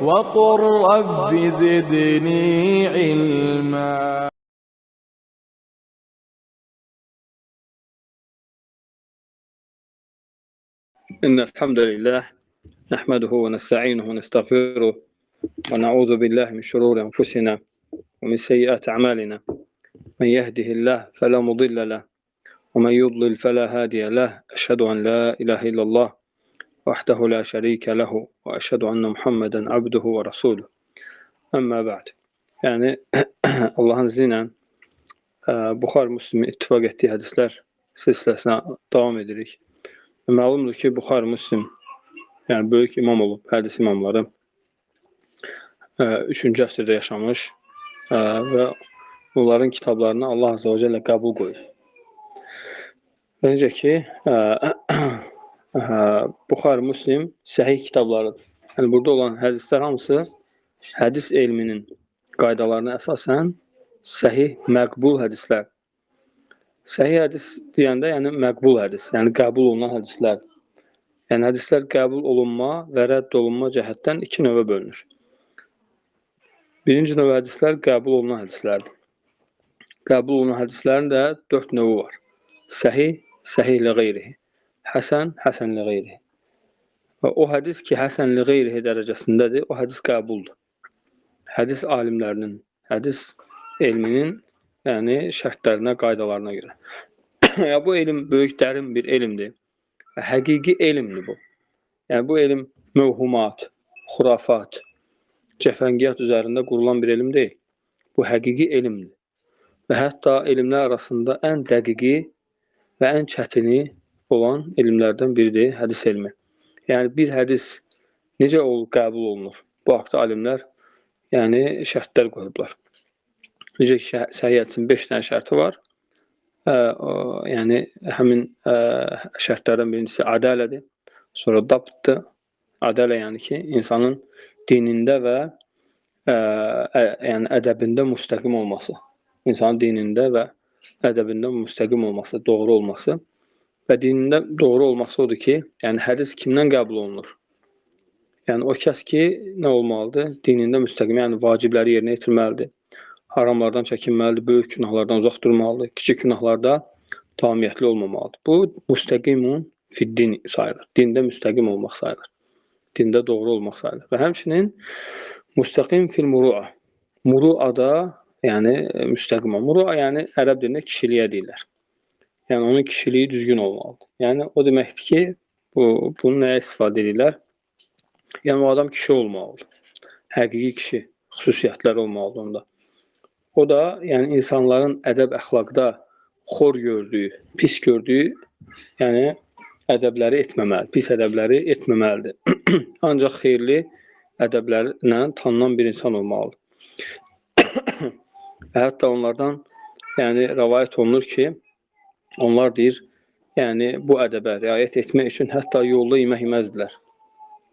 وقل رب زدني علما. إن الحمد لله نحمده ونستعينه ونستغفره ونعوذ بالله من شرور أنفسنا ومن سيئات أعمالنا، من يهده الله فلا مضل له ومن يضلل فلا هادي له، أشهد أن لا إله إلا الله وحده لا شريك له وأشهد أن محمدا عبده ورسوله. Əmmə bə'd. Yəni Allahın izni ilə Buxar Müslimin ittifaq etdiyi hədislər silsiləsinə davam edirik. Məlumdur ki, Buxar Müslim, yəni böyük imam olub, hədis imamları 3-cü əsrdə yaşamış və onların kitablarına Allah Azza və Cəllə qəbul qoyur. Və necə ki, Buxar Müslim səhih kitablarıdır. Yəni burada olan hədislər hamısı hədis elminin qaydalarına əsasən səhih, məqbul hədislər. Səhih hədis deyəndə, yəni məqbul hədis, yəni qəbul olunan hədislər. Yəni hədislər qəbul olunma və rədd olunma cəhətdən iki növə bölünür. Birinci növ hədislər qəbul olunan hədislərdir. Qəbul olunan hədislərin də 4 növü var. Səhih, səhih li qeyrihi. Həsən, həsən li qeyrihi. Və o hədis ki, həsən li qeyrihi dərəcəsindədir, o hədis qəbuldur. Hədis alimlərinin, hədis elminin, yəni şərtlərinə, qaydalarına görə. Ya bu elm böyük, dərin bir elmdir. Həqiqi elmdir bu. Yəni bu elm mövhumat, xurafat, cəfəngiyat üzərində qurulan bir elm deyil. Bu həqiqi elmdir. Və hətta elmlər arasında ən dəqiqi və ən çətini olan elmlərdən biridir hədis elmi. Yəni bir hədis necə qəbul olunur? Bu haqda alimlər yəni şərtlər qoyublar. Necə ki, səhih hədisin 5 dənə şərti var. Yəni həmin şərtlərdən birincisi adalədir, sonra dabtdır. Adalə yəni ki, insanın dinində və yəni ədəbində müstəqim olması. İnsanın dinində və ədəbində müstəqim olması, doğru olması. Və dinində doğru olması odur ki, yəni hədis kimdən qəbul olunur? Yəni o kəs ki, nə olmalıdır? Dinində müstəqim, yəni vacibləri yerinə yetirməlidir. Haramlardan çəkinməlidir, böyük günahlardan uzaq durmalıdır, kiçik günahlarda tamiyyətli olmamalıdır. Bu, müstəqimun fiddin sayılır. Dində müstəqim olmaq sayılır. Dində doğru olmaq sayılır. Və həmçinin müstəqim fil muru'a. Muru'a da yəni müstəqim. Muru'a yəni ərəb dilində kişiliyə deyirlər. Yəni onun kişiliyi düzgün olmalıdır. Yəni o deməkdir ki, bunu nəyə istifadə edirlər? Yəni o adam kişi olmalıdır. Həqiqi kişi xüsusiyyətləri olmalıdır onda. O da yəni insanların ədəb əxlaqda xor gördüyü, pis gördüyü, yəni ədəbləri etməməli, pis ədəbləri etməməlidir. Ancaq xeyirli ədəblərlə tanınan bir insan olmalıdır. Və hətta onlardan yəni rəvayət olunur ki, onlar deyir, yəni bu ədəbə riayət etmək üçün hətta yolda yemək yeməzdilər,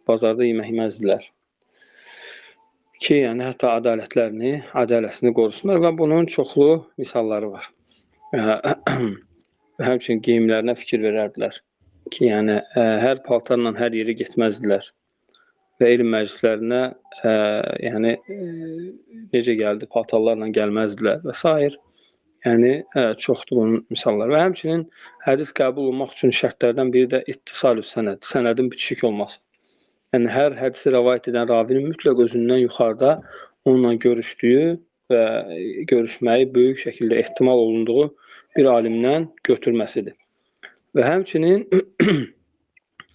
bazarda yemək yeməzdilər ki, yəni hətta ədalətlərini, ədalətini qorusunlar və bunun çoxlu misalları var. Və həmçinin geyimlərinə fikir verərdilər ki, yəni hər paltarla hər yerə getməzdilər və elm məclislərinə yəni necə gəldi, paltarlarla gəlməzdilər və sair. Yəni çoxdur bunun misalları. Və həmçinin hədis qəbul olmaq üçün şərtlərdən biri də ittisalü sənəd, sənədin bitişik olması. Yəni hər hədisi rəvayət edən ravinin mütləq özündən yuxarıda onunla görüşdüyü və görüşməyi böyük şəkildə ehtimal olunduğu bir alimdən götürməsidir. Və həmçinin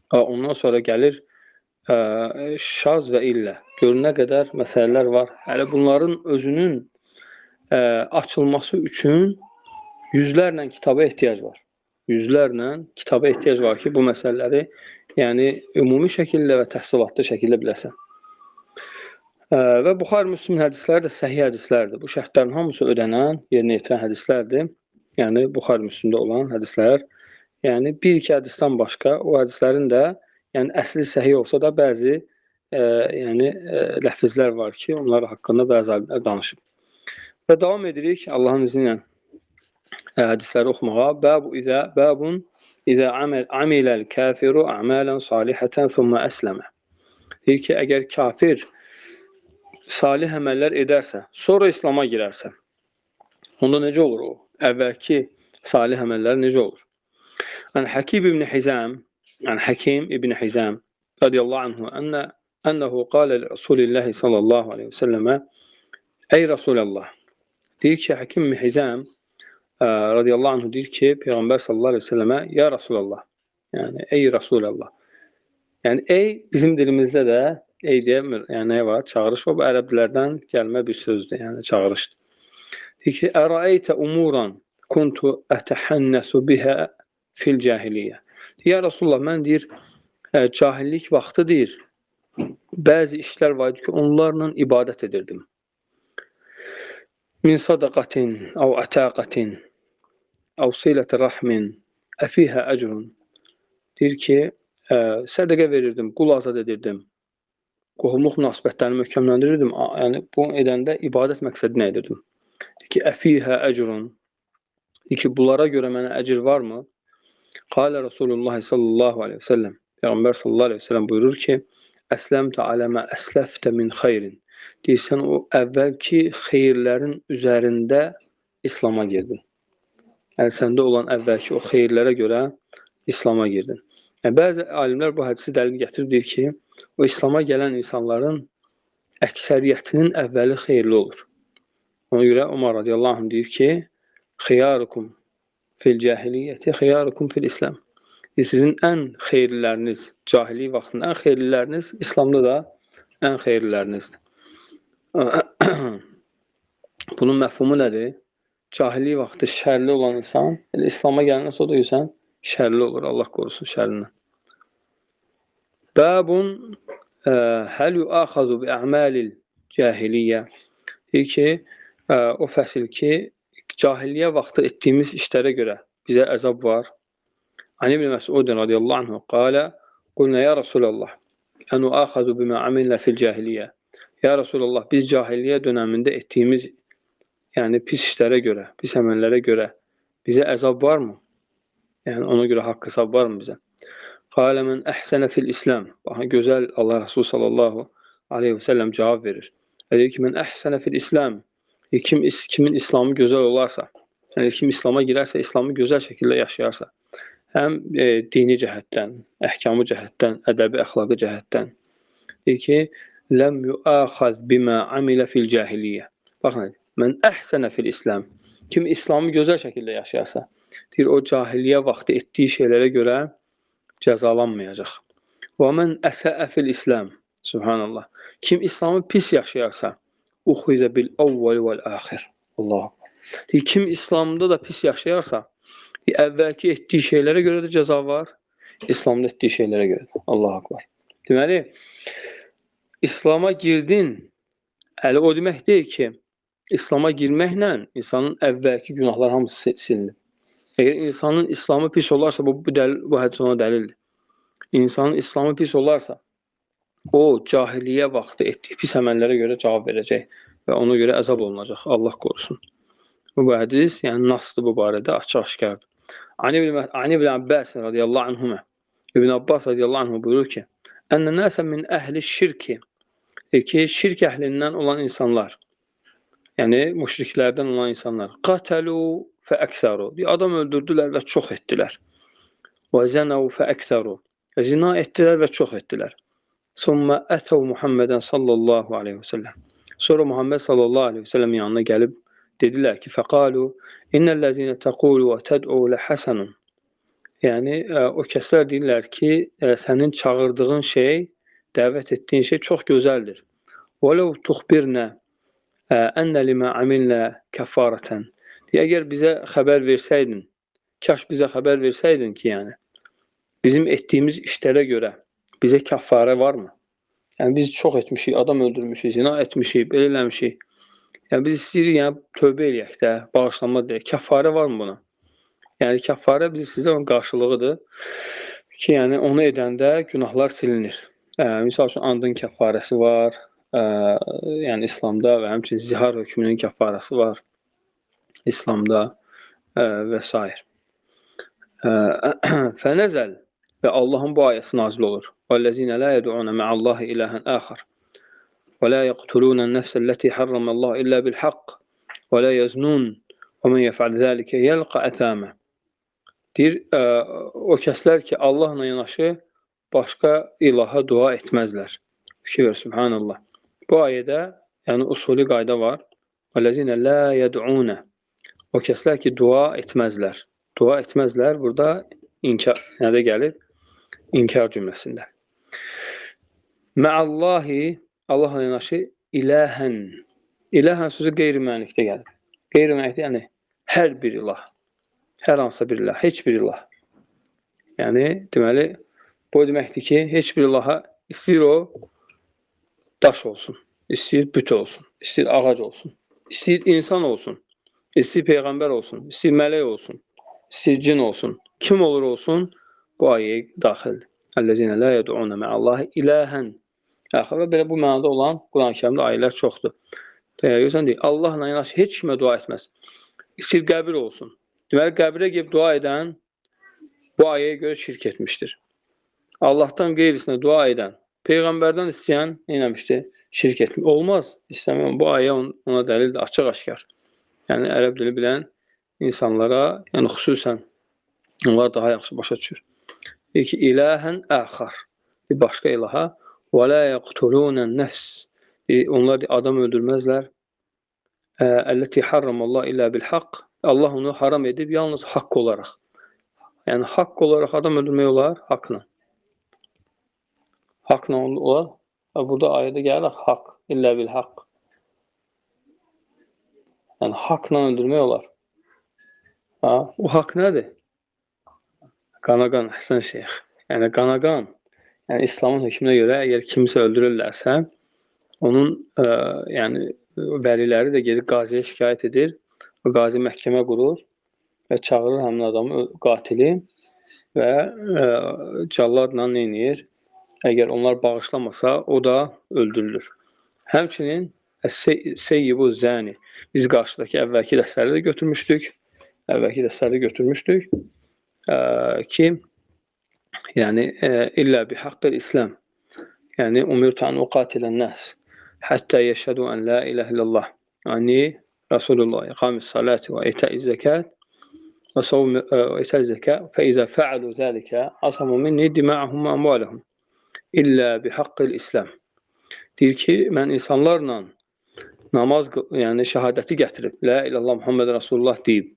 ondan sonra gəlir şaz və illə. Gör nə qədər məsələlər var. Hələ bunların özünün açılması üçün yüzlərlə kitaba ehtiyac var. Yüzlərlə kitaba ehtiyac var ki, bu məsələləri yəni ümumi şəkildə və təfsilatlı şəkildə biləsən. Və Buxar Müslimin hədisləri də səhih hədislərdir. Bu şərtlərin hamısı ödənən, yerinə yetirən hədislərdir. Yəni Buxar Müslimdə olan hədislər. Yəni bir-iki hədisdən başqa o hədislərin də yəni əsli səhih olsa da bəzi yəni ləfizlər var ki, onlar haqqında bəzi alimlər danışıb. Və davam edirik Allahın izni ilə hədisləri oxumağa. Babun izə amiləl kafiru a'malan salihatan thumma əsləmə. Deyir ki, əgər kafir salih əməllər edərsə, sonra İslam'a girərsə, onda necə olur o? Əvvəlki salih əməllər necə olur? Yəni Həkim ibn Hizam, yəni Həkim ibn Hizam radiyallahu anhu ənəhu qalə li Rasulillahi sallallahu aleyhi və səlləmə Ey Rasulallah. Deyir ki, Həkim ibn Hizam radiyallahu anhu deyir ki, Peyğəmbər sallallahu aleyhi və səlləmə ya Rasulallah. Yəni ey Rasulallah. Yəni ey bizim dilimizdə də ey deyə yəni nə var? Çağırış var. Bu ərəblərdən gəlmə bir sözdür. Yəni çağırışdır. Deyir ki, Ərəeytə umuran kuntu ətəhənnəsu bihə fil cahiliyyə. Ya Rasulullah, mən deyir, cahillik vaxtı deyir, bəzi işlər var idi ki, onlarla ibadət edirdim. Min sadaqatin, əv ətaqatin, əv silət rəhmin, əfihə əcrun. Deyir ki, sədəqə verirdim, qul azad edirdim, qohumluq münasibətlərini möhkəmləndirirdim, yəni bunu edəndə ibadət məqsədi nə edirdim? Deyir ki, əfihə əcrun. Deyir ki, bunlara görə mənə əcr varmı? Qalə Rasulullah sallallahu aleyhi ve sellem. Peyğəmbər sallallahu aleyhi ve sellem buyurur ki, Əsləmtə aləmə əsləftə min xeyrin. Deyirsən, o əvvəlki xeyirlərin üzərində İslam'a girdin. Yəni, səndə olan əvvəlki o xeyirlərə görə İslam'a girdin. Yəni, bəzi alimlər bu hədisi dəlil gətirib, deyir ki, o İslam'a gələn insanların əksəriyyətinin əvvəli xeyirli olur. Ona görə Umar radiyallahu anh deyir ki, Xiyarukum fil cahiliyyəti, xiyarukum fil İslam. Sizin ən xeyirliləriniz, cahillik vaxtında ən xeyirliləriniz, İslamda da ən xeyirlilərinizdir. Bunun məfhumu nədir? Cahillik vaxtı şərli olan insan, elə İslam'a gələndən sonra da görsən, şərli olur, Allah qorusun şərlindən. Babun həl yu'axazu bi a'malil cahiliyyə. Deyir ki, o fəsil ki, cahiliyyə vaxtı etdiyimiz işlərə görə bizə əzab var. An İbn Məsud radiyallahu anhu qalə qulna ya Rasulallah ənu'axazu bimə amilna fil cahiliyyə. Ya Rasulallah, biz cahiliyyə dönəmində etdiyimiz, yəni pis işlərə görə, pis əməllərə görə bizə əzab varmı? Yəni ona görə haqq hesab varmı bizə? Qalə mən əhsənə fil İslam. Baxın, gözəl Allah Rasul sallallahu aleyhi və səlləm cavab verir. Və deyir ki, mən əhsənə fil İslam. Kimin İslamı gözəl olarsa, yəni kim İslam'a girərsə, İslamı gözəl şəkildə yaşayarsa, həm dini cəhətdən, əhkamı cəhətdən, ədəbi, əxlaqı cəhətdən, deyir ki, ləm yu'axaz bimə amilə fil cahiliyyə. Baxın, mən əhsənə fil İslam. Kim İslamı gözəl şəkildə yaşayarsa, deyir, o cahiliyyə vaxtı etdiyi şeylərə görə cəzalanmayacaq. Və mən əsəə fil İslam. Subhanallah. Kim İslamı pis yaşayarsa, uxizə bil əvvəl vəl əxir. Allah. Deyir, kim İslamda da pis yaşayarsa, deyir, əvvəlki etdiyi şeylərə görə də cəza var, İslamda etdiyi şeylərə görə də. Allah akbar. Deməli, İslam'a girdin, hələ o demək deyil ki, İslam'a girməklə insanın əvvəlki günahlar hamısı silinir. Əgər insanın İslamı pis olarsa, bu hədis ona dəlildir. İnsanın İslamı pis olarsa, o cahiliyyə vaxtı etdiyi pis əməllərə görə cavab verəcək və ona görə əzab olunacaq. Allah qorusun. Bu hədis, yəni nasdır bu barədə açıq-aşkardır. Ani ibn Abbas radiyallahu anhuma. İbn Abbas radiyallahu anhu buyurur ki, Ənə nəsə min əhli şirki, ki, şirk əhlindən olan insanlar, yəni müşriklərdən olan insanlar, qatəlu fəəksəru, adam öldürdülər və çox etdilər. Və zənəv fəəksəru, zina etdilər və çox etdilər. Sonra ətəv Muhammedən sallallahu aleyhi və səlləm. Sonra Muhammed sallallahu aleyhi və səlləm yanına gəlib dedilər ki, fəqalu innəl-ləzinə təqulu və təd'u ləhəsənun. Yəni, o kəslər deyirlər ki, sənin çağırdığın şey, dəvət etdiyin şey çox gözəldir. Vələv tuxbirnə ənə limə amilnə kəfarətən. Əgər bizə xəbər versəydin, kaş bizə xəbər versəydin ki, yəni, bizim etdiyimiz işlərə görə bizə kəffarə varmı? Yəni, biz çox etmişik, adam öldürmüşük, zina etmişik, belə eləmişik. Yəni, biz istəyirik, yəni, tövbə eləyək də, bağışlanma deyək. Kəffarə varmı buna? Yəni, kəffarə bilirsiniz, onun qarşılığıdır ki, yəni, onu edəndə günahlar silinir. Misal üçün, andın kəffarəsi var, yəni, İslamda və həmçinin zihar hökmünün kəffarəsi var İslamda və s. Fənəzəl və Allahın bu ayəsi nazil olur. وَالَّذِينَ لَا يَدْعُونَ مَعَ اللّٰهِ إِلَٰهًا آخَرَ. Və la yaqtuluna an-nafsa allati harrama Allah illa bil-haqq və la yaznun və men yef'al zalika yalqa athama. Deyir, o kəslər ki, Allahla yanaşı başqa ilaha dua etməzlər. Fikir ver, subhanallah. Bu ayədə, yəni usulü qayda var. Vəllezine la yed'una. O kəslər ki, dua etməzlər. Dua etməzlər burada inkar, nədə gəlir? İnkar cümləsində. Mə'allahi, Allahla yanaşı ilahən. İlahən sözü qeyri-müəyyənlikdə gəlir. Qeyri-müəyyənlikdə, yəni hər bir ilah. Hər hansısa bir ilah, heç bir ilah. Yəni, deməli, bu deməkdir ki, heç bir ilaha istəyir o daş olsun, istəyir büt olsun, istəyir ağac olsun, istəyir insan olsun, istəyir peyğəmbər olsun, istəyir mələk olsun, istəyir cin olsun. Kim olur olsun, bu ayəyə daxildir. Əlləzinə la yed'una mə'allahi ilahən. Axır və belə bu mənada olan Quran-ı Kərimdə ayələr çoxdur. Görürsən, deyir, Allahla yanaşı heç kimə dua etməz. İstəyir qəbir olsun. Deməli, qəbrə gedib dua edən bu ayəyə görə şirk etmişdir. Allahdan qeyrisinə dua edən, peyğəmbərdən istəyən nə etmişdir? Şirk etmiş. Olmaz. İstəməyən bu ayə ona dəlildir, açıq-aşkar. Yəni, ərəb dili bilən insanlara, yəni xüsusən onlar daha yaxşı başa düşür. Deyir ki, ilahən əxar. Bir başqa ilaha. Və la yəqtulunən nəfs. Onlar adam öldürməzlər. Əlləti harramallah illə bil-haqq. Allah onu haram edib yalnız haqq olaraq. Yəni, haqq olaraq adam öldürmək olar haqla. Haqla olar. Burada ayədə gəlir haqq, illə bil haqq. Yəni, haqla öldürmək olar. Ha, o haqq nədir? Qana-qan, Həsən Şeyx. Yəni, qana-qan. Yəni, İslamın hökmünə görə əgər kimsə öldürürlərsə, onun yəni, vəliləri də gedib qaziyə şikayət edir. O qazi məhkəmə qurur və çağırır həmin adamı, qatili və cəlladla nə edir? Əgər onlar bağışlamasa, o da öldürülür. Həmçinin seyyibu zəni. Biz qarşıdakı əvvəlki dərsləri də götürmüşdük. Əvvəlki dərsləri götürmüşdük ki, yəni illə bi haqqil İslam. Yəni umirtu an uqatilən nəs həttə yeşhədu ən la iləhə illallah. Yəni Rasulullah iqamis salati və itaiz zəkat və savm itaiz zəkat fə izə fəalu zəlikə asamu minni dima'ahum və amvalahum illə bi haqqil İslam. Deyir ki, mən insanlarla namaz, yəni şəhadəti gətirib, la ilallah Muhammed Rasulullah deyib,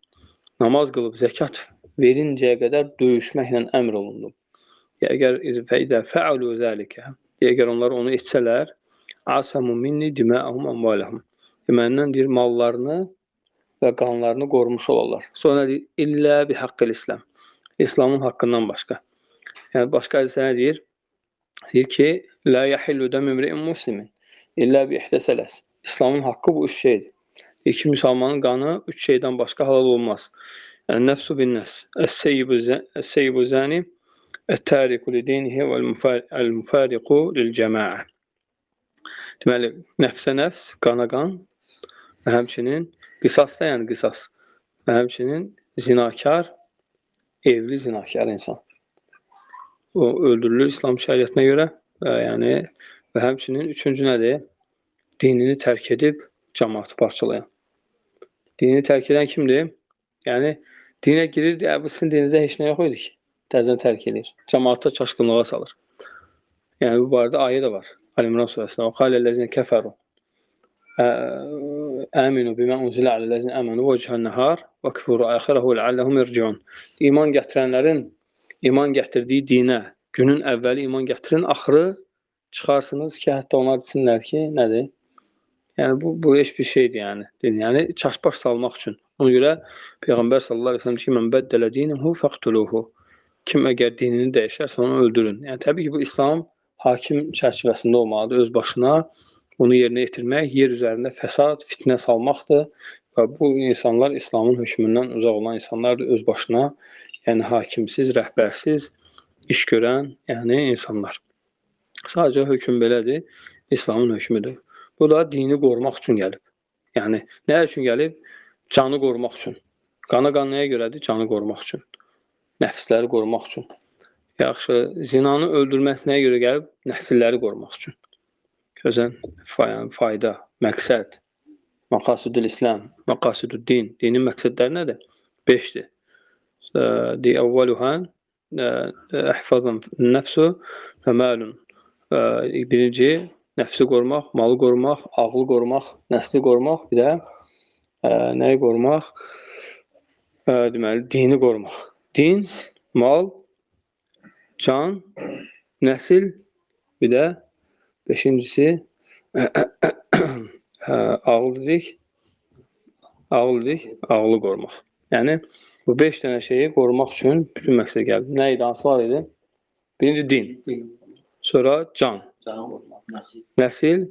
namaz qılıb zəkat verincəyə qədər döyüşməklə əmr olundum. Əgər fə izə fəalu zəlikə, əgər onlar onu etsələr, asamu minni dima'ahum amvalahum. Məndən deyir, mallarını və qanlarını qorumuş olarlar. Sonra deyir, illə bi haqqil İslam. İslamın haqqından başqa. Yəni, başqa hadisə nə deyir? Deyir ki, la yəhillu dəmü imri'in muslimin illə bi ihdə sələs. İslamın haqqı bu üç şeydir. Deyir ki, müsəlmanın qanı üç şeydən başqa halal olmaz. Yəni, nəfsu bin nəfs, əs-seyyibu zəni, ət-tariku li dinihi vəl-müfariqu lil-cəmaə. Deməli, nəfsə nəfs, qana qan, və həmçinin qisas da, yəni qisas, və həmçinin zinakar, evli zinakar insan. O öldürülür İslam şəriətinə görə və, yəni, və həmçinin üçüncü nədir? Dinini tərk edib cəmaatı parçalayan. Dinini tərk edən kimdir? Yəni, dinə girir, bu sizin dininizdə heç nə yox idi ki, təzədən tərk edir. Cəmaatda çaşqınlığa salır. Yəni, bu barədə ayə də var. Əl-İmran surəsində. Və qaləl-ləzinə kəfəru əminu bimə unzilə aləl-ləzinə əmənu vəcəhən nəhar və küfuru əxirəhu ləalləhum irciun. İman gətirənlərin iman gətirdiyi dinə, günün əvvəli iman gətirin, axırı çıxarsınız ki, hətta onlar desinlər ki, nədir? Yəni, bu heç bir şeydir, yəni. Din, yəni, çaşbaş salmaq üçün. Ona görə Peyğəmbər sallallahu əleyhi və səlləm ki, mən bəddələ dinəhu fəqtuluhu. Kim əgər dinini dəyişərsə, onu öldürün. Yəni, təbii ki, bu İslam hakim çərçivəsində olmalıdır, öz başına onu yerinə yetirmək, yer üzərində fəsad, fitnə salmaqdır və bu insanlar İslamın hökmündən uzaq olan insanlardır, öz başına, yəni hakimsiz, rəhbərsiz iş görən, yəni insanlar. Sadəcə hökm belədir, İslamın hökmüdür. Bu da dini qorumaq üçün gəlib. Yəni, nə üçün gəlib? Canı qorumaq üçün. Qana qan nəyə görədir? Canı qorumaq üçün. Nəfsləri qorumaq üçün. Yaxşı, zinanı öldürməsi nəyə görə gəlib? Nəsilləri qorumaq üçün. Görsən, fayda, məqsəd, məqasidül İslam, məqasidül din. Dinin məqsədləri nədir? 5-dir. Deyir, əvvəluhə əhfazın nəfsu və məlun. Birinci, nəfsi qorumaq, malı qorumaq, ağlı qorumaq, nəsli qorumaq, bir də nəyi qorumaq? Deməli, dini qorumaq. Din, mal, can, nəsil, bir də beşincisi ağıl dedik, ağlı qorumaq. Yəni, bu 5 dənə şeyi qorumaq üçün bütün məqsəd gəldi. Nə idi, hansılar idi? Birinci din, sonra can, nəsil,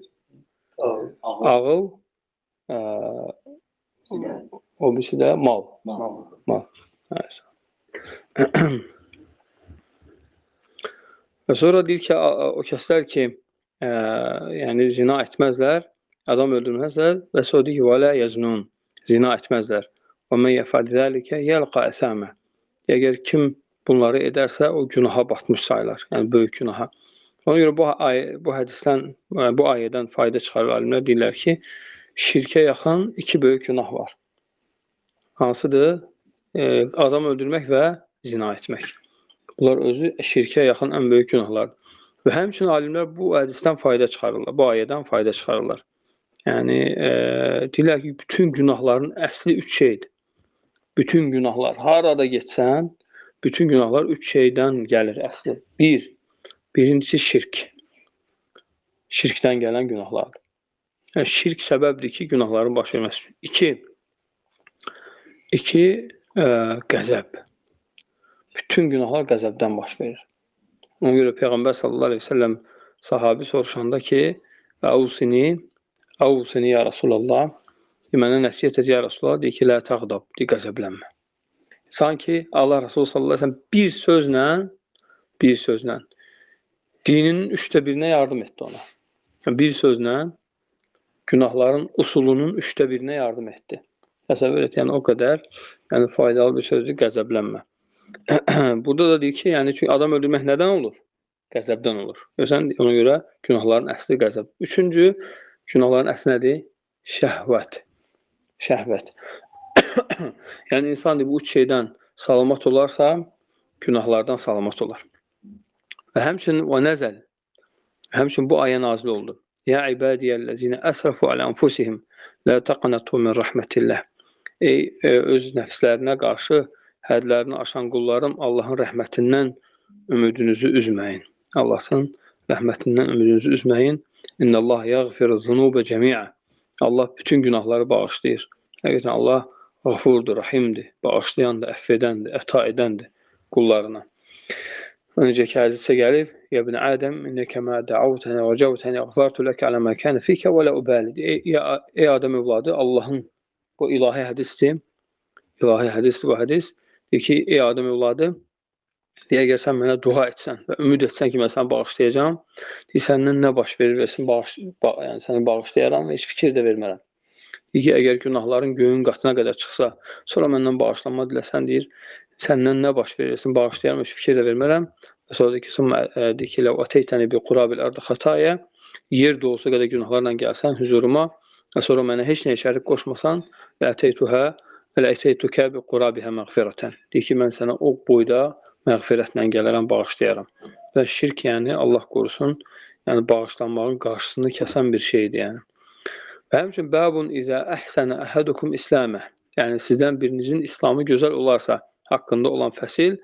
ağıl, o birisi də mal. Mal. Və sonra deyir ki, o kəslər ki, yəni zina etməzlər, adam öldürməzlər və sonra deyir ki, və lə yəznun, zina etməzlər. Və mən yəfəl zəlikə yəlqa əsəmə. Əgər kim bunları edərsə, o günaha batmış sayılar, yəni böyük günaha. Ona görə bu hədisdən, bu ayədən fayda çıxarır alimlər, deyirlər ki, şirkə yaxın 2 böyük günah var. Hansıdır? Adam öldürmək və zina etmək. Bunlar özü şirkə yaxın ən böyük günahlardır. Və həmçinin alimlər bu hədisdən fayda çıxarırlar, bu ayədən fayda çıxarırlar. Yəni, deyirlər ki, bütün günahların əsli 3 şeydir. Bütün günahlar, harada getsən, bütün günahlar 3 şeydən gəlir əsli. Birincisi şirk. Şirkdən gələn günahlardır. Yəni, şirk səbəbdir ki, günahların baş verməsi üçün. İki, qəzəb. Bütün günahlar qəzəbdən baş verir. Ona görə Peyğəmbər sallallahu aleyhi ve sellem sahabi soruşanda ki, Əvsini ya Rasulallah, mənə nəsihət et ya Rasulallah, deyir ki, lə təğdab, deyir, qəzəblənmə. Sanki Allah Rasulü sallallahu aleyhi ve sellem bir sözlə dininin 1/3-nə yardım etdi ona. Yəni, bir sözlə günahların usulunun 1/3-nə yardım etdi. Təsəvvür et, yəni o qədər yəni, faydalı bir sözdür, qəzəblənmə. Burada da deyir ki, yəni, çünki adam öldürmək nədən olur? Qəzəbdən olur. Görsən, ona görə günahların əsli qəzəb. Üçüncü, günahların əsli nədir? Şəhvət. Şəhvət. Yəni, insan deyir, bu 3 şeydən salamat olarsa, günahlardan salamat olar. Və həmçinin və nəzəl, həmçinin bu ayə nazil oldu. Ya ibadiyəl-ləzinə əsrafu alə anfusihim lə taqnatu min rəhmətillah. Ey öz nəfslərinə qarşı hədlərini aşan qullarım, Allahın rəhmətindən ümidinizi üzməyin. Allahın rəhmətindən ümidinizi üzməyin. İnnəllah yəğfiru zunubə cəmiə. Allah bütün günahları bağışlayır. Həqiqətən Allah ğafurdur, rahimdir, bağışlayandır, əff edəndir, əta edəndir qullarına. Necə ki, hədisə gəlib, Ya ibn Adəm, innəkə mə dəavtənə və cəvtənə əğfartu ləkə alə mə kənə fikə və lə ubəli. Ey Adəm övladı, Allahın bu ilahi hədisdir. İlahi hədisdir bu hədis. Deyir ki, ey Adəm övladı, deyir, əgər sən mənə dua etsən və ümid etsən ki, mən səni bağışlayacağam, deyir, səndən nə baş verir, versin, yəni səni bağışlayaram və heç fikir də vermərəm. Deyir ki, əgər günahların göyün qatına qədər çıxsa, sonra məndən bağışlanma diləsən, deyir, səndən nə baş verirsin, bağışlayaram, heç fikir də vermərəm. Və sonra deyir ki, deyir ki, ləv ateytəni bi qurabil ardı xataya, yer dolusu qədər günahlarla gəlsən hüzuruma və sonra mənə heç nəyə şərik qoşmasan, və əteytuhə və əteytukə bi qurabihə məğfirətən. Deyir ki, mən sənə o boyda məğfirətlə gələrəm, bağışlayaram. Və şirk, yəni Allah qorusun, yəni bağışlanmağın qarşısını kəsən bir şeydir, yəni. Və həmçinin bəbun izə əhsənə əhədukum islamə, yəni sizdən birinizin İslamı gözəl olarsa haqqında olan fəsil.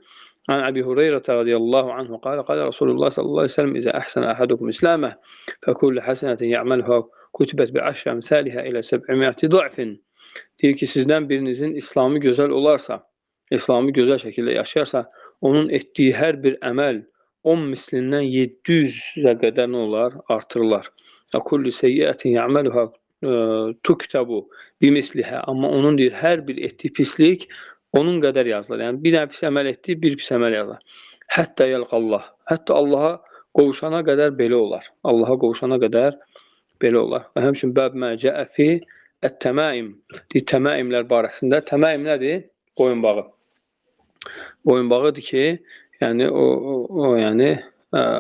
An Əbi Hüreyrə radiyallahu anhu qala qala Rasulullah sallallahu əleyhi və səlləm izə əhsənə əhədukum islamə fəkullu həsənətin ya'malha kutibət bi əşri əmsaliha ilə 700 da'fin. Deyir ki, sizdən birinizin İslamı gözəl olarsa, İslamı gözəl şəkildə yaşayarsa, onun etdiyi hər bir əməl 10 mislindən 700-ə qədər nə olar? Artırılar. Kullu seyyiətin ya'maluha tuktabu bimisliha. Amma onun deyir, hər bir etdiyi pislik onun qədər yazılır. Yəni, bir dənə pis əməl etdi, bir pis əməl yazılır. Hətta yəlqallah. Hətta Allaha qovuşana qədər belə olar. Allaha qovuşana qədər belə olar. Və həmçinin bəb mə cəə fi ət-təmaim. Deyir, təmaimlər barəsində. Təmaim nədir? Boyunbağı. Boyunbağıdır ki, yəni o yəni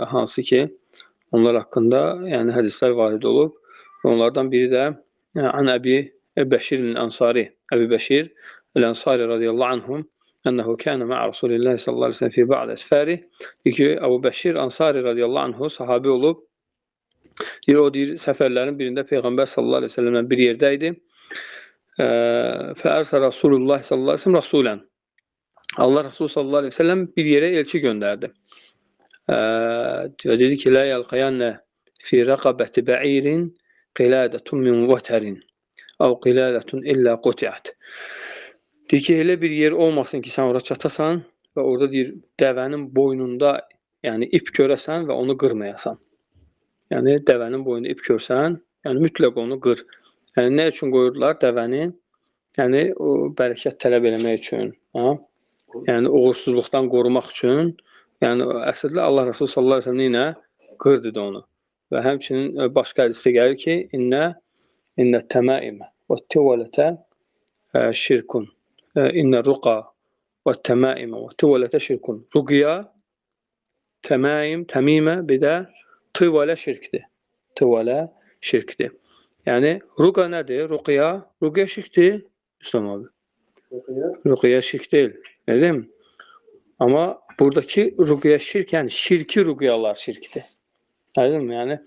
hansı ki Onlar haqqında yəni hədislər varid olub. Onlardan biri də An Əbi Bəşir el-Ənsari, Əbi Bəşir el-Ənsari radiyallahu anhum ənəhu kənə mə'a Rasulillah sallallahu aleyhi ve sellem fi ba'd əsfəri. Deyir ki, Əbu Bəşir Ansari radiyallahu anhu sahabi olub. Deyir, o deyir, səfərlərin birində Peyğəmbər sallallahu aleyhi ve sellemlə bir yerdə idi. Fəərsə Rasulullah sallallahu aleyhi ve sellem rasulən. Allah Resulü sallallahu aleyhi ve sellem bir yerə elçi göndərdi. Və dedi ki, Lə yəlqəyannə fi rəqabəti bə'irin qiladətun min vətərin əv qiladətun illə qutiət. Deyir ki, elə bir yer olmasın ki, sən ora çatasan və orada deyir, dəvənin boynunda yəni ip görəsən və onu qırmayasan. Yəni, dəvənin boynunda ip görsən, yəni mütləq onu qır. Yəni, nə üçün qoyurdular dəvəni? Yəni, o bərəkət tələb eləmək üçün, ha? Yəni, uğursuzluqdan qorumaq üçün. Yəni, əslində Allah Resulü sallallahu əleyhi və səlləm nə qır dedi onu. Və həmçinin başqa hədisdə gəlir ki, innə təmaimə və tivələtə şirkun. İnnə ruqa və təmaimə və tivələtə şirkun. Ruqya, təmaim, təmimə, bir də tivələ şirkdir. Tivələ şirkdir. Yəni, ruqa nədir? Ruqya, ruqya şirkdir, İslam abi. Ruqya şirk deyil, değil mi? Amma buradakı ruqya şirk, yəni şirki ruqyalar şirkdir. Değil mi?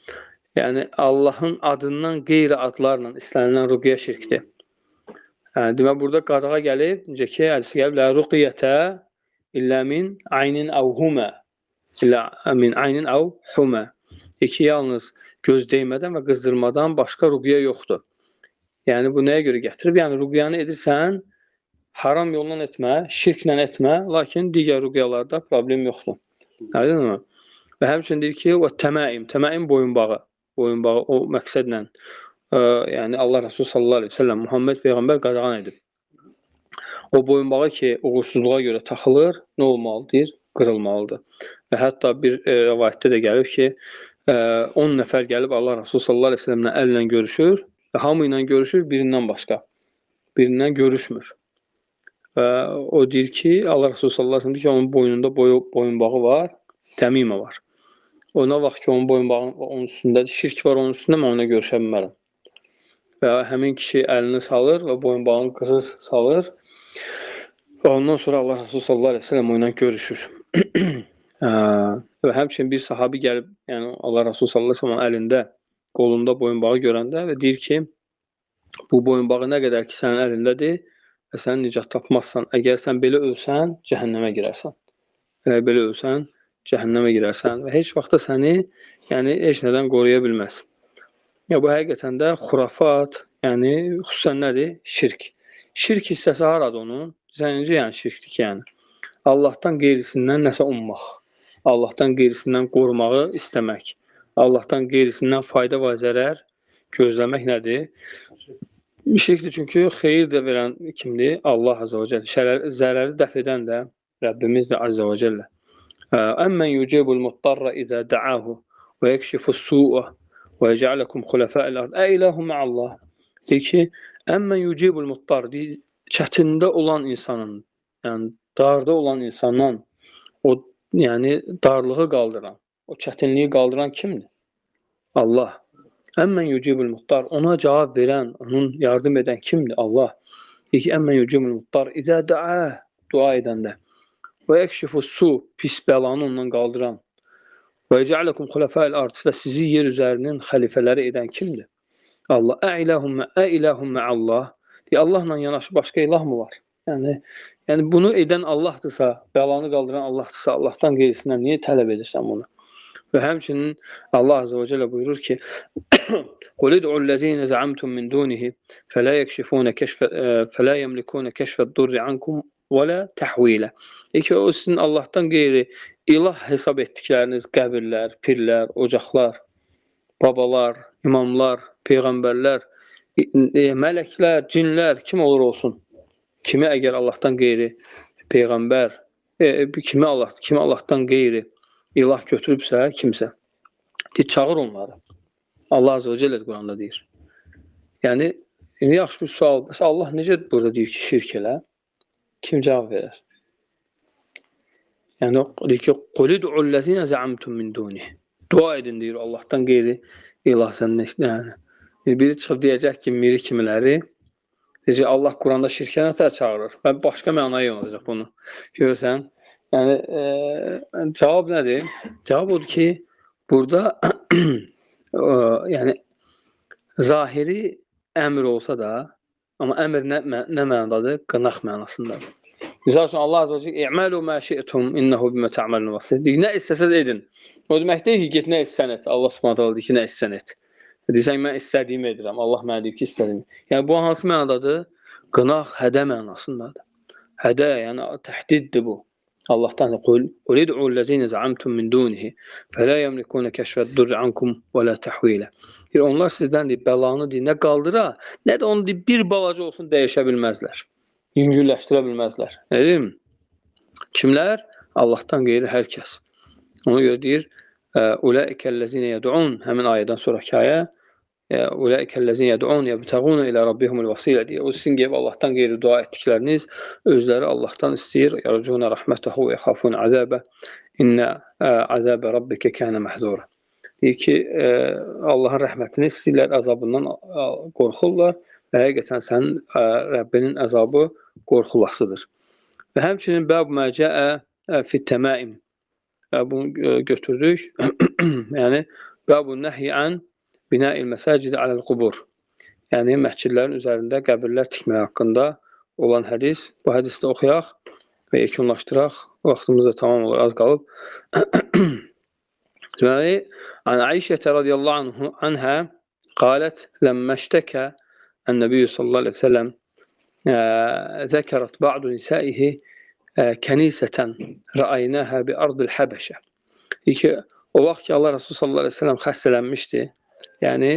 Yəni Allahın adından qeyri adlarla istənilən ruqya şirkdir. Yəni, demək, burada qadağa gəlib, necə ki, hədisi gəlib, Lə ruqyətə illə min aynin əv humə. İllə min aynin əv humə. İki, yalnız göz deymədən və qızdırmadan başqa ruqya yoxdur. Yəni, bu nəyə görə gətirib? Yəni, ruqyanı edirsən, haram yolla etmə, şirklə etmə, lakin digər ruqyalarda problem yoxdur. Aydın mı? Və həmçinin deyir ki, o təmaim, təmaim boyunbağı, boyunbağı o məqsədlə, yəni Allah Resulü sallallahu əleyhi və səlləm Muhammed peyğəmbər qadağan edib. O boyunbağı ki, uğursuzluğa görə taxılır, nə olmalıdır? Qırılmalıdır. Və hətta bir rəvayətdə də gəlib ki, 10 nəfər gəlib Allah Resulü sallallahu əleyhi və səlləmlə əllə görüşür və hamı ilə görüşür, birindən başqa. Birindən görüşmür. Və o deyir ki, Allah Resulü sallallahu əleyhi və səlləm deyir ki, onun boynunda boyunbağı var, təmimə var. Ona vaxt ki, onun boyunbağının onun üstündədir, şirk var onun üstündə, mən ona görüşə bilmərəm. Və həmin kişi əlini salır və boyunbağını qırır, salır. Və ondan sonra Allah Resulü sallallahu əleyhi və səlləm onunla görüşür. Və həmçinin bir sahabi gəlib, yəni Allah Resulü sallallahu əleyhi və səlləm əlində, qolunda boyunbağı görəndə və deyir ki, bu boyunbağı nə qədər ki sənin əlindədir və sən nicat tapmazsan. Əgər sən belə ölsən, cəhənnəmə girərsən. Əgər belə ölsən, cəhənnəmə girərsən və heç vaxt da səni, yəni heç nədən qoruya bilməz. Ya bu həqiqətən də xurafat, yəni xüsusən nədir? Şirk. Şirk hissəsi haradır onun? Sən necə yəni şirkdir ki, yəni? Allahdan qeyrisindən nəsə ummaq, Allahdan qeyrisindən qorumağı istəmək, Allahdan qeyrisindən fayda və zərər gözləmək nədir? Şirkdir, çünki xeyir də verən kimdir? Allah Azza və Cəllə. Zərəri dəf edən də Rəbbimizdir Azza və Cəllə. Əmmən yucibul muttarra izə dəahu və yəkşifu su'a və yecəaləkum xulafə'l ard. Ə ilahu mə'allah. Deyir ki, əmmən yucibul muttar, deyir, çətində olan insanın, yəni darda olan insandan o, yəni darlığı qaldıran, o çətinliyi qaldıran kimdir? Allah. Əmmən yucibul muttar, ona cavab verən, onun yardım edən kimdir? Allah. Deyir ki, əmmən yucibul muttar izə dəə, dua edəndə. Və yəkşifu su, pis bəlanı ondan qaldıran. Və yecəaləkum xulafə'l ard, və sizi yer üzərinin xəlifələri edən kimdir? Allah. Ə ilahum mə'allah. Deyir, Allahla yanaşı başqa ilah mı var? Yəni bunu edən Allahdırsa, bəlanı qaldıran Allahdırsa, Allahdan qeyrisindən niyə tələb edirsən bunu? Və həmçinin Allah Azza və Cəllə buyurur ki, Qul id'u'l-lezîne za'amtum min dûnihi fəlâ yekşifûne keşfe fəlâ yemlikûne keşfe'd-durri ankum və la təhvilə. Deyir ki, o sizin Allahdan qeyri ilah hesab etdikləriniz qəbirlər, pirlər, ocaqlar, babalar, imamlar, peyğəmbərlər, mələklər, cinlər, kim olur olsun. Kimi əgər Allahdan qeyri peyğəmbər, kimi Allahdan qeyri ilah götürübsə, kimsə, deyir, çağır onları. Allah Azza və Cəllə Quranda deyir. Yəni, yaxşı bir sual. Bəs Allah necə burada deyir ki, şirk elə? Kim cavab verir? Yəni, deyir ki, Qul id'u'l-lezîne za'amtum min dûnih. Dua edin deyir Allahdan qeyri ilah səndən. Yəni, biri çıxıb deyəcək ki, miri kimiləri, deyəcək Allah Quranda şirkə nətər çağırır. Və başqa mənaya yönələcək bunu. Görürsən? Yəni, cavab nədir? Cavab odur ki, burada yəni, zahiri əmr olsa da, amma əmr nə mənadadır? Qınaq mənasındadır. Misal üçün, Allah azə və cəl, "İ'məlu mə şi'tum, innehu bimə tə'melun basir." Deyir, nə istəsəz edin. O demək deyil ki, get nə istəsən et. Allah Subhanahu taala deyir ki, nə istəsən et. Deyirsən, mən istədiyimi edirəm. Allah mənə deyir ki, istədiyimi. Yəni, bu hansı mənadadır? Qınaq, hədə mənasındadır. Hədə, yəni təhdiddir bu. Allahdan qul ud'u za'amtum min dunihi fela yemlikuna keşfe'd-durri ankum ve la tahvila. Deyir, onlar sizdən deyir, bəlanı deyir, nə qaldıra, nə də onu deyir, bir balaca olsun dəyişə bilməzlər. Yüngülləşdirə bilməzlər. Nə deyim? Kimlər? Allahdan qeyri hər kəs. Ona görə deyir, Ulaikəl-ləzinə yəd'un, həmin ayədən sonraki ayə, Ulaikəl-ləzinə yəd'un yəbtəğunə ilə rabbihumul vasilə deyir. O sizin qeyb Allahdan qeyri dua etdikləriniz özləri Allahdan istəyir. Yərcunə rəhmətəhu və yəxafun əzəbə innə əzəbə rabbikə kənə məhzura. Deyir ki, Allahın rəhmətini istəyirlər, əzabından qorxurlar və həqiqətən sənin Rəbbinin əzabı qorxulasıdır. Və həmçinin bəb məcəə fit-təmaim. Bunu götürdük. Yəni, bəbu nəhyi ən binəil məsacidi aləl-qubur. Yəni, məscidlərin üzərində qəbirlər tikmək haqqında olan hədis. Bu hədisi də oxuyaq və yekunlaşdıraq. Vaxtımız da tamam olur, az qalıb. Deməli, an Ayşə radiyallahu anhə qalət ləmmə iştəkə ən-nəbiyyü sallallahu əleyhi və səlləm zəkərət ba'du nisaihi kənisətən rəaynəhə bi ardil Həbəşə. Deyir ki, o vaxt ki, Allah Resulü sallallahu əleyhi və səlləm xəstələnmişdi, yəni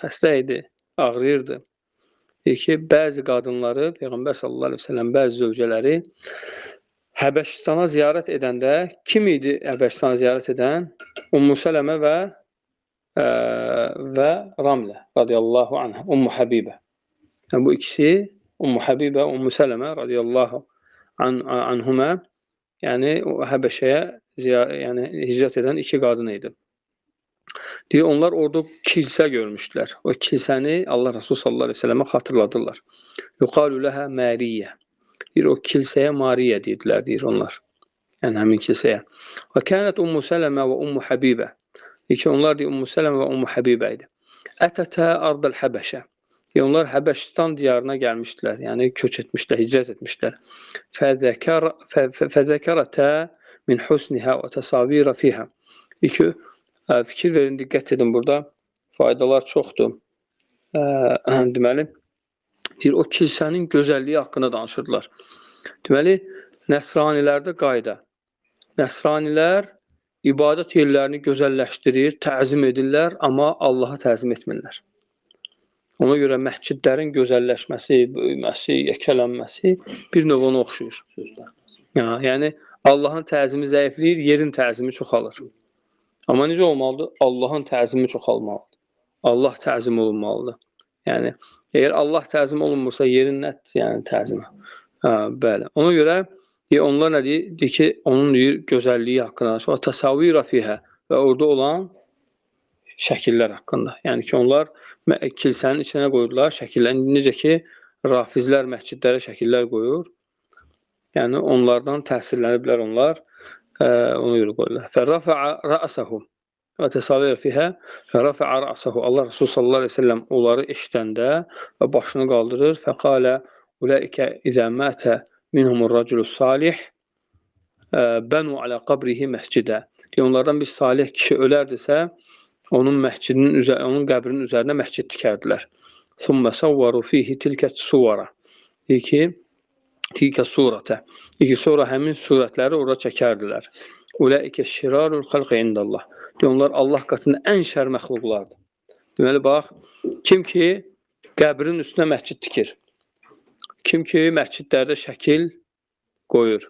xəstə idi, ağrıyırdı. Deyir ki, bəzi qadınları, Peyğəmbər sallallahu əleyhi və səlləm bəzi zövcələri Həbəşistana ziyarət edəndə, kim idi Həbəşistana ziyarət edən? Ummu Sələmə və Ramlə radiyallahu anhə, Ummu Həbibə. Yəni, bu ikisi, Ummu Həbibə, Ummu Sələmə radiyallahu anhumə, yəni Həbəşəyə yəni, hicrət edən iki qadın idi. Deyir, onlar orada kilsə görmüşdülər. O kilsəni Allah Resulü sallallahu əleyhi və səlləmə xatırladırlar. Yuqalu ləhə Mariyə. Deyir, o kilsəyə Mariyə deyirdilər, deyir onlar. Yəni, həmin kilsəyə. Və kənət Ummu Sələmə və Ummu Həbibə. Deyir ki, onlar deyir, Ummu Sələmə və Ummu Həbibə idi. Ətətə ardal Həbəşə. Deyir, onlar Həbəşistan diyarına gəlmişdilər, yəni köç etmişlər, hicrət etmişlər. Fəzəkərətə min husnihə və təsavira fihə. Deyir ki, fikir verin, diqqət edin burada, faydalar çoxdur. Deməli, deyir, o kilsənin gözəlliyi haqqında danışırdılar. Deməli, nəsranilərdə qayda. Nəsranilər ibadət yerlərini gözəlləşdirir, təzim edirlər, amma Allaha təzim etmirlər. Ona görə məscidlərin gözəlləşməsi, böyüməsi, yekələnməsi bir növ ona oxşuyur. Yəni, Allahın təzimi zəifləyir, yerin təzimi çoxalır. Amma necə olmalıdır? Allahın təzimi çoxalmalıdır. Allah təzim olunmalıdır. Yəni, əgər Allah təzim olunmursa, yerin nə yəni, təzimi? Hə, bəli. Ona görə onlar nə deyir? Deyir ki, onun deyir, gözəlliyi haqqında, sonra təsavvira fihə və orada olan şəkillər haqqında. Yəni ki, onlar kilsənin içinə qoydular şəkillər. Necə ki, rafizlər məscidlərə şəkillər qoyur. Yəni, onlardan təsirləniblər onlar. Ona görə qoyurlar. Fərrafa'a ra'sahu və təsavvir fihə fərrafa'a ra'sahu. Allah Resulü sallallahu əleyhi və səlləm onları eşidəndə və başını qaldırır. Fəqalə ulaikə izə mətə minhumur raculu salih bənu alə qabrihi məscidə. Deyir, onlardan bir salih kişi ölərdisə, onun məscidinin onun qəbrinin üzərinə məscid tikərdilər. Thumma sawwaru fihi tilkə suvara. Deyir ki, tilkə surətə. Deyir ki, sonra həmin surətləri ora çəkərdilər. Ulaikə şirarul xalqi indallah. Deyir, onlar Allah qatında ən şər məxluqlardır. Deməli, bax, kim ki qəbrin üstünə məscid tikir, kim ki məscidlərdə şəkil qoyur,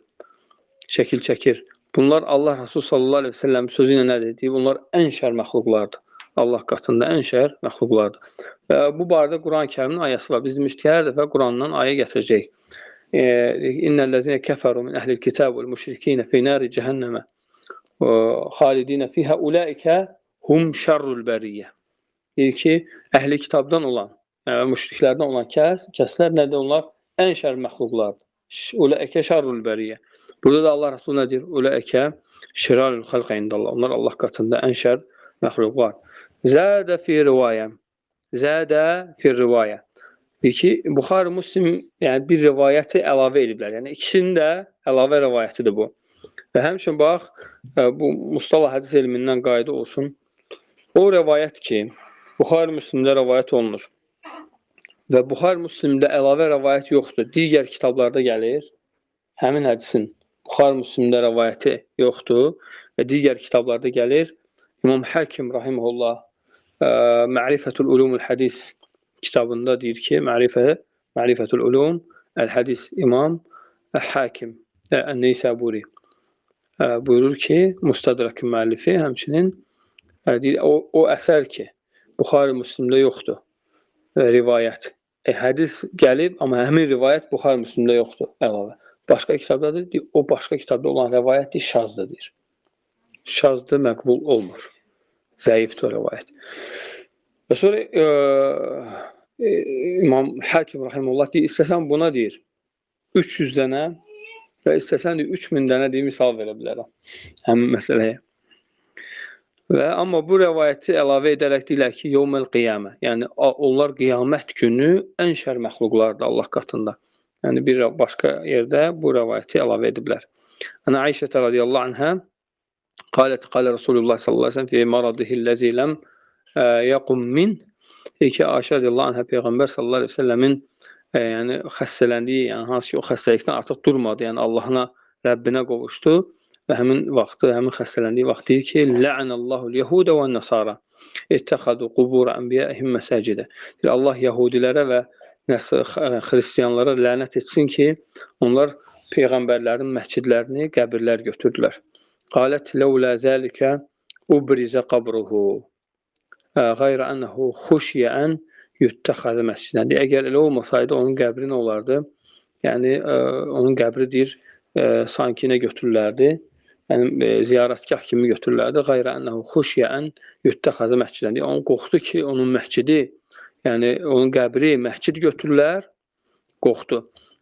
şəkil çəkir. Bunlar Allah Resulü sallallahu əleyhi və səlləm sözü ilə nədir? Deyir, bunlar ən şər məxluqlardır. Allah qatında ən şər məxluqlardır. Və bu barədə Quran-ı Kərimin ayəsi var. Biz demişdik ki, hər dəfə Qurandan ayə gətirəcəyik. İnnəl-ləzinə kəfəru min əhlil kitab vəl müşrikinə fi nari cəhənnəmə Xalidinə fihə ulaikə hum şərrul bəriyyə. Deyir ki, əhli kitabdan olan, yəni müşriklərdən olan kəslər nədir? Onlar ən şər məxluqlardır. Ulaikə şərrul bəriyyə. Burada da Allah Rəsulü nə deyir? Ulaikə şirarul xalq indallah. Onlar Allah qatında ən şər məxluqlar. Zədə fi rivayə. Zədə fi rivayə. Deyir ki, Buxarı Müslim yəni bir rivayəti əlavə ediblər. Yəni ikisinin də əlavə rivayətidir bu. Və həmçinin bax, bu mustalah hədis elmindən qayda olsun. O rivayət ki, Buxarı Müslimdə rivayət olunur və Buxarı Müslimdə əlavə rivayət yoxdur. Digər kitablarda gəlir. Həmin hədisin Buxarı Müslimdə rivayəti yoxdur və digər kitablarda gəlir. İmam Həkim rahimehullah Ma'rifətul Ulumul Hədis kitabında deyir ki, Ma'rifətul Ulum Əl-Hədis İmam Həkim Ən-Neysaburi buyurur ki, Mustadrakın müəllifi həmçinin deyir, o əsər ki, Buxarı Müslimdə yoxdur rivayət. Hədis gəlib, amma həmin rivayət Buxarı Müslimdə yoxdur əlavə. Başqa kitabdadır, deyir, o başqa kitabda olan rivayət deyir, şazdır deyir. Şazdır, məqbul olmur. Zəifdir o rivayət. Və sonra İmam Həkim rahimehullah deyir, istəsən buna deyir 300 dənə və istəsən deyir, 3000 dənə deyir, misal verə bilərəm həmin məsələyə. Və amma bu rəvayəti əlavə edərək deyirlər ki, yevməl qiyamə, yəni onlar qiyamət günü ən şər məxluqlardır Allah qatında. Yəni bir başqa yerdə bu rəvayəti əlavə ediblər. Ana Ayşə radiyallahu anha qalət qalə Rasulullah sallallahu əleyhi və səlləm fi maradihi allazi lam yaqum min. Ki Ayşə radiyallahu anha Peyğəmbər sallallahu əleyhi və səlləmin yəni xəstələndiyi, yəni hansı ki o xəstəlikdən artıq durmadı, yəni Allahına, Rəbbinə qovuşdu. Və həmin vaxtı, həmin xəstələndiyi vaxt deyir ki, Lə'ənəllahul yehudə və nəsara ittəxədu qubura ənbiyaihim məsacidə. Allah yahudilərə və xristianlara lənət etsin ki, onlar peyğəmbərlərin məscidlərini qəbirlər götürdülər. Qalət ləulə zəlikə ubrizə qabruhu qayrə ənəhu xuşyə ən yüttəxədə məscidən. Əgər elə olmasaydı, onun qəbri nə olardı? Yəni, onun qəbri deyir, sanki nə götürürlərdi? Yəni, ziyarətgah kimi götürürlərdi. Qayrə ənəhu xuşyə ən yüttəxədə məscidən. Onun qorxdu ki, onun məscidi, yəni onun qəbri məscid götürürlər, qorxdu.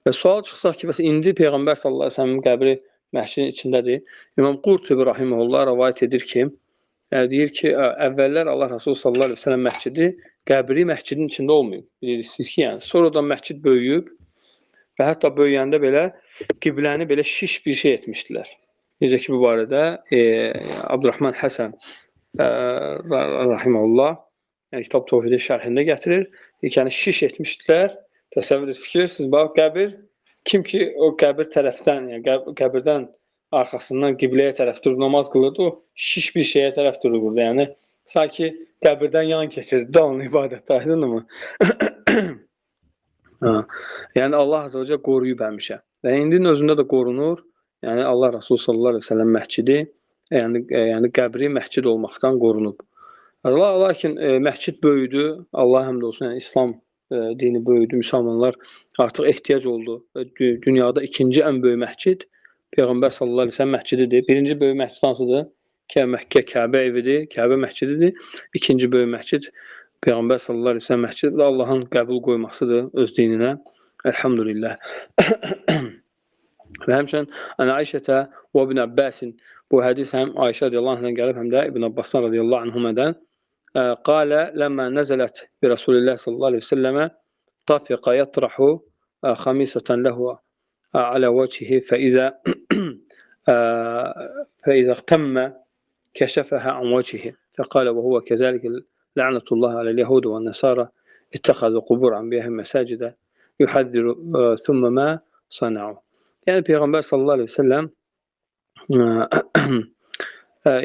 Və sual çıxsaq ki, bəs indi Peyğəmbər sallallahu əleyhi və səlləmin qəbri məscidin içindədir. İmam Qurtubi rahimehullah rivayət edir ki, deyir ki, əvvəllər Allah Rəsulü sallallahu əleyhi və səlləm məscidi, qəbri məscidin içində olmayıb. Bilirsiniz ki, yəni sonradan məscid böyüyüb və hətta böyüyəndə belə qibləni belə şiş bir şey etmişdilər. Necə ki, bu barədə Abdurrahman Həsən rahimehullah yəni, Kitab Tövhidin şərhində gətirir. Deyir ki, yəni şiş etmişdilər. Təsəvvür edirsiniz, fikirirsiniz, bax, qəbir, kim ki o qəbir tərəfdən, yəni qəbirdən arxasından qibləyə tərəf durub namaz qılırdı, o şiş bir şeyə tərəf durur burada. Yəni, sanki qəbirdən yan keçirdi də onun ibadəti, aydınmı? Yəni, Allah azə və cəllə qoruyub həmişə. Və indinin özündə də qorunur. Yəni, Allah Rasulü sallallahu əleyhi və səlləm məscidi, yəni qəbri məscid olmaqdan qorunub. Lakin məscid böyüdü, Allah həmd olsun, yəni İslam dini böyüdü, müsəlmanlar artıq ehtiyac oldu. Dünyada ikinci ən böyük məscid Peyğəmbər sallallahu əleyhi və səlləm məscididir. Birinci böyük məscid hansıdır? Məkkə Kəbə evidir, Kəbə məscididir. İkinci böyük məscid Peyğəmbər sallallahu əleyhi və səlləm məscididir. Allahın qəbul qoymasıdır öz dininə. Elhamdülillah. Və həmçinin Ənə Ayşətə və İbn Abbasin, bu hədis həm Ayşə radiyallahu anhdan gəlib, həm də İbn Abbasdan radiyallahu anhumədən. Qalə ləmmə nəzələt bi Rasulillah sallallahu əleyhi və səlləmə tafiqa yatrahu xamisatan ləhu alə vəcihi fəizə اغtəmmə kəşəfəhə an vəcihi fəqalə və huvə kəzəlikə lənətullah aləl-yəhud və nəsara ittəxəzu qubur anbiyəhim məsacidə yuhəzziru thumma mə sanau. Yəni Peyğəmbər sallallahu əleyhi və səlləm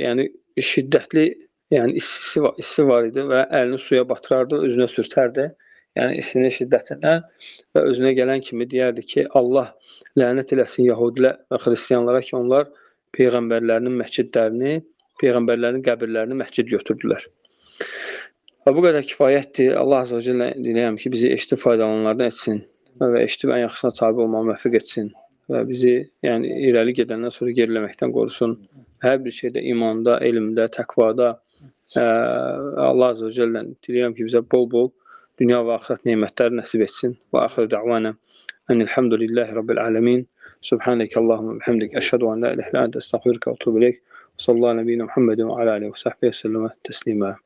yəni şiddətli, yəni isti var idi və əlini suya batırardı, özünə sürtərdi. Yəni istinin şiddətindən və özünə gələn kimi deyərdi ki, Allah lənət eləsin yəhudilər və xristianlara ki, onlar peyğəmbərlərinin məscidlərini, peyğəmbərlərin qəbirlərini məscid götürdülər. Və bu qədər kifayətdir. Allah azə və cəllə diləyəm ki, bizi eşitib faydalananlardan etsin və eşitib ən yaxşısına tabi olmağı müvəffəq etsin. və bizi, yəni irəli gedəndən sonra geriləməkdən qorusun. Hər bir şeydə, imanda, elmdə, təqvada Allah Azze və Cəllədən diləyirəm ki, bizə bol-bol dünya və axirət nemətləri nəsib etsin. Və axiru da'vana enilhamdülillahi rabbil alamin. Subhaneke Allahumma bihamdik. Eşhedü en la ilahe illa ente estağfiruke ve etûbü ileyk. Sallallahu ala nebiyyina Muhammedin ve ala alihi ve sahbihi ve selleme teslima.